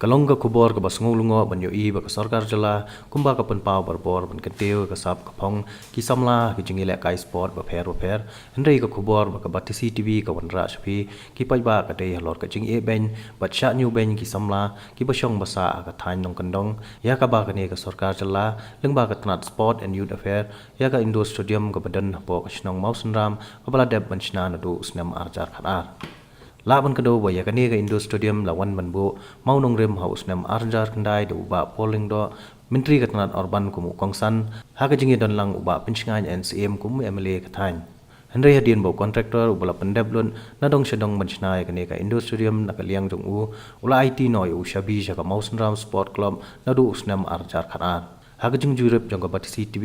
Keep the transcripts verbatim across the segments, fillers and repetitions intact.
Ka long ka khubor kaba sngew lyngngoh ban ïohi ba ka sorkar jylla kumba ka pynpaw barabor ban kyntiew ka sap ka phong ki samla ki jingïalehkai sport bapher bapher, hynrei ka khubor ba ka Batesi TV ka wanrah sha phi ki paidbah ka dei halor ka jingeh beiñ bad shah ñiew beiñ ki samla kiba shong basa ha ka thaiñ nongkyndong ïa kaba kane ka sorkar jylla lyngba ka tnat Sport and Youth Affair ïa ka Indoor Stadium kaba don hapoh ka shnong Mawsynram kaba la dep ban shna naduh u snem ar hajar khatar. Lah ban kdew ba ïa kane ka Indoor Stadium la wan ban buh mawnongrim ha u snem ar hajar khyndai da u Bah Paul Lyngdoh, Myntri ka tnat Urban kum u kongsan, ha ka jingïadon lang u Bah Pynshngain N Syiem kum u MLA ka thaiñ. Hynrei hadien ba u contractor uba la pyndep lut na dong sha dong ban shna ïa kane ka Indoor Stadium na ka liang jong u, u la aiti noh ïa u shabi sha ka Mawsynram Sport Club naduh u snem ar hajar khatar. Ha ka jingjurip jong ka Batesi TV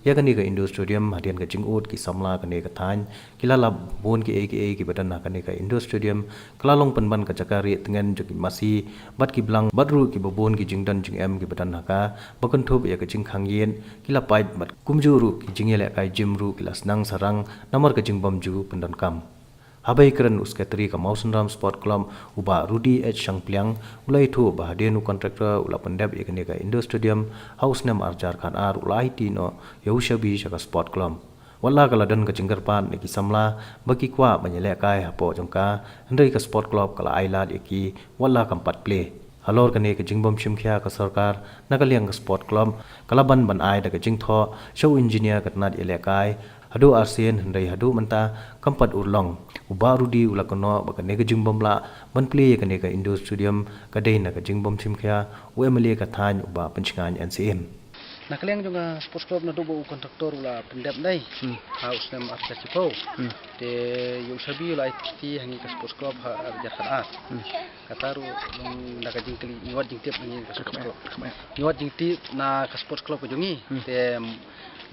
ïa kane ka Indoor Stadium, hadien ka jingud ki samla kane ka thaiñ ki la lap bun kiei kiei kiba don ha kane ka Indoor Stadium, ka la long pynban ka jaka rieh tngen jong ki masi bad ki blang bad ruh kiba bun ki jingdon jingem kiba don ha ka, ba kynthup ïa ka jingkhang ïit ki la pait bad kumjuh ruh ki jingïalehkai gym ruh ki la sdang sarang namar ka jingbymjukpyndonkam. Haba ïakren u Secretary ka Mawsynram Sport Club u Bah Rudy H Shangpliang u la ïathuh ba hadien u contractor u la pyndep ïa kane ka Indoor Stadium ha u snem ar hajar khatar, u la aiti noh ïa u shabi sha ka Sport Club. Wat la ka la don ka jingkyrpad na ki samla ba ki kwah ban ïalehkai hapoh jong ka, hynrei ka Sport Club ka la ailad ïa ki wat la kam pat plie. Halor kane ka jingbymshim khia ka sorkar na ka liang ka Sport Club ka la ban ban ai da ka jingthoh sha u engineer ka tnat ïalehkai haduh arsien, hynrei haduh mynta kam pat urlong. U Bah Rudy u la kynnoh ba kane ka jingbymlah ban plie ïa kane ka Indoor Stadium ka dei na ka jingbymshim khia u MLA ka thaiñ u Bah Pynshngain N Syiem. Na ka liang jong ka Sports Club naduh ba u contractor u la pyndep dei. Hmm. Ha u snem ar hajar shiphew. Hmm. Te ïa u shabi u la aiti ha ngi ka Sports Club ha ar hajar khatar. Hmm. Kata ruh long na ka jingkylli, ngi wad jingtip na ngi ka Sports Club. Ngi wad jingtip na ka Sports Club ka jong ngi. Hmm. Te, um,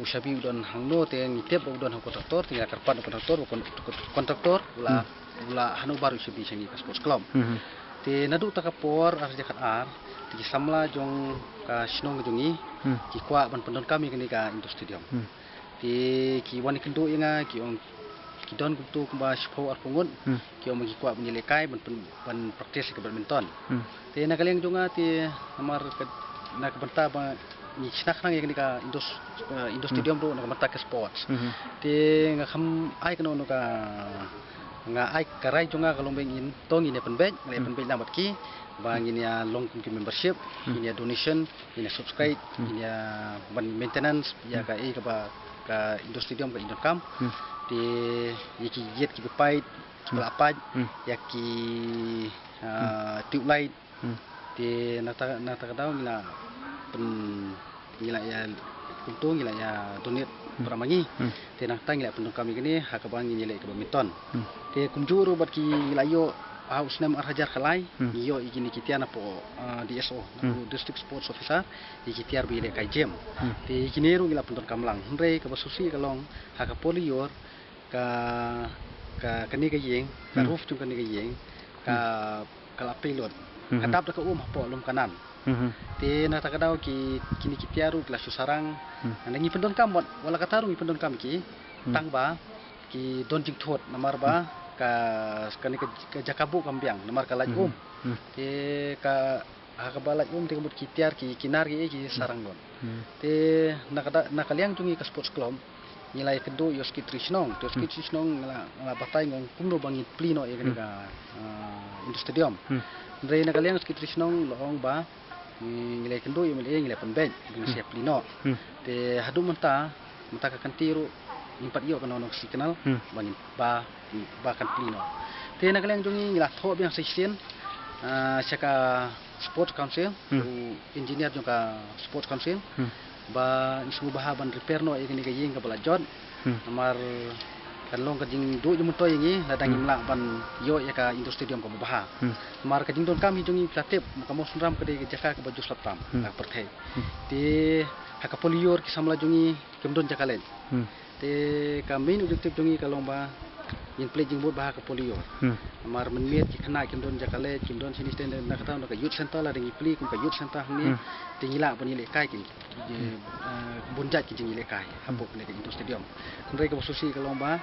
u shabi u don hangno te ngi tip ba u don ha u contractor, te ngi la kyrpad u contractor, u kon-, contractor u la, hmm, u la hand over u shabi sha ngi ka Sports Club. Hmm. Te naduh ta ka por ar hajar khatar, te ki samla jong ka shnong ka jong ngi, hmm, ki kwah ban pyndonkam ïa kane ka Indoor Stadium. Hmm. Te ki wan ïakynduh ïa nga, ki ong ki don kumto kumba shiphew arphew ngut, hmm, ki ong ba ki kwah ban ïalehkai ban pyn-, ban practice ïa ka badminton. Hmm. Te na ka liang jong nga te namar ka, na ka bynta ba ngi shna khnang ïa kane ka Indoor, eh, Indoor, hmm, Stadium ruh na ka bynta ka sports. Hmm. Te nga kham ai kano kano ka, nga ai ka rai jong nga ka long ba ngin to ngin ïa pynbeit, ngin ïa, hmm, pynbeit lang bad ki ba, hmm, ngin ïa long kum ki membership, hmm, ngin ïa donation, ngin ïa subscribe, hmm, ngin ïa ban maintenance ïa, hmm, kaei kaba ka Indoor Stadium kan donkam. Hmm. Te ïa ki ïit kiba pait, hmm, kiba la pait, hmm, ïa ki, ah, hmm, tube light. Hmm. Te nangta, nangta ka daw ngi la pyn, ngi la ïa kumto ngi la ïa donate, hmm, para ma ngi. Hmm. Te nangta ngi la pyndonkam ïa kane ha kaba ngin ïaleh ïa ka badminton. Hmm. Te kumjuh ruh bad ki ngi la ïoh ha u snem ar hajar khatlai, hmm, ngi ïoh ïa kine ki tiar napoh, ah, D S O, hmm, napoh District Sports Officer, ïa ki tiar ba ïalehkai gym. Hmm. Te ïa kine ruh ngi la pyndonkam lang. Hynrei kaba sngewsih ka long ha ka por lyiur ka, ka, kane ka ïing, ka, hmm, roof jong kane ka ïing ka, hmm, ka la plie lut. Hmm. Ka dap da ka um hapoh lum Kanan. Hmm. Te nangta ka daw ki, kine ki tiar ruh ki la shu sarang. Hmm. Ngi pyndonkam wat, wat la katta ruh ngi pyndonkam ki, hmm, tang ba ki don jingthut namar ba, hmm, ka, kane ka, ka jaka buh kam biang namar ka lait, hmm, um. Hmm. Te ka, ha kaba lait um te ka mut ki tiar ki, ki nar ki, eh, ki, hmm, sarang lut. Hmm. Te na ka da, na ka liang jong ngi ka Sports Club ngi la ïakynduh ïa u Secretary Shnong. Te u, hmm, Secretary Shnong ngi la, ngi la batai, nga ong kumno ba ngin plie noh ïa kane, hmm, ka, ah, Indoor Stadium. Hmm. Hynrei na ka liang u Secretary Shnong la ong ba ngi, ngi la ïakynduh ïa u MLA, ngi la pynbeit ba ngin, hmm, sa plie noh. Hmm. Te haduh mynta, mynta ka kynti ruh ngim pat ïoh kano kano ka signal, hmm, ba ngin ba, ba kan plie noh. Te na ka liang jong ngi ngi la thoh biang sa shisien, ah, sha ka Sports Council, hmm, u engineer jong ka Sports Council, hmm, ba ngi sngewbha ban repair noh ïa kane ka ïing kaba la jot. Hmm. Namar kan long ka jingduh jingmyntoi ïa ngi lada, hmm, ngim lah ban ïoh ïa ka Indoor Stadium kaba bha. Hmm. Namar ka jingdonkam hi jong ngi phi la tip, ka Mawsynram ka dei ka jaka kaba ju slap tam, hmm, ha ka pyrthei. Hmm. Te ha ka por lyiur ki samla jong ngi kim don jaka leit. Hmm. Te ka main objective jong ngi ka long ba ngin plie jingmut bha ha ka por lyiur. Hmm. Namar mynmiet ki khynnah kim don jaka leit, kim don shane shane, na kata na ka youth center lada ngi plie kum ka youth center hangne, hmm, te ngi lah ban ïalehkai ki, ki, hmm, eh, bun jait ki jingïalehkai, hmm, hapoh kane ka Indoor Stadium. Hynrei kaba sngewsih ka long ba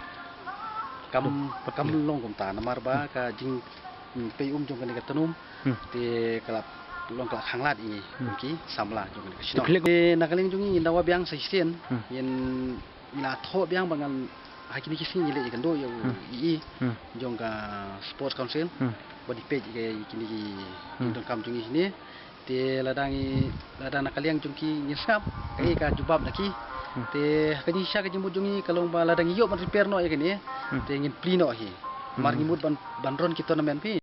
kam, hmm, kam long kumta namar ba, hmm, ka jing, hmm, pei um jong kane ka tnum, hmm, te ka la long ka la khang lad ïa ngi ki samla jong ka shnong. Te na ka liang jong ngi ngin dawa biang sa shisien, ngin, ngi la thoh biang ba ngan ha kine ki sngi ngi leh ïakynduh ïa u EE jong ka Sports Council ba dei peit ïa kine ki donkam jong ngi shane. Te lada ngi, lada na ka liang jong ki ngin sngap kaei ka jubab na ki. Te ha ka jingshisha ka jingmut jong ngi ka long ba lada ngi ïoh ban repair noh ïa kane, te ngin plie noh hi. Mar ngi mut ban, ban run ki tournament phi.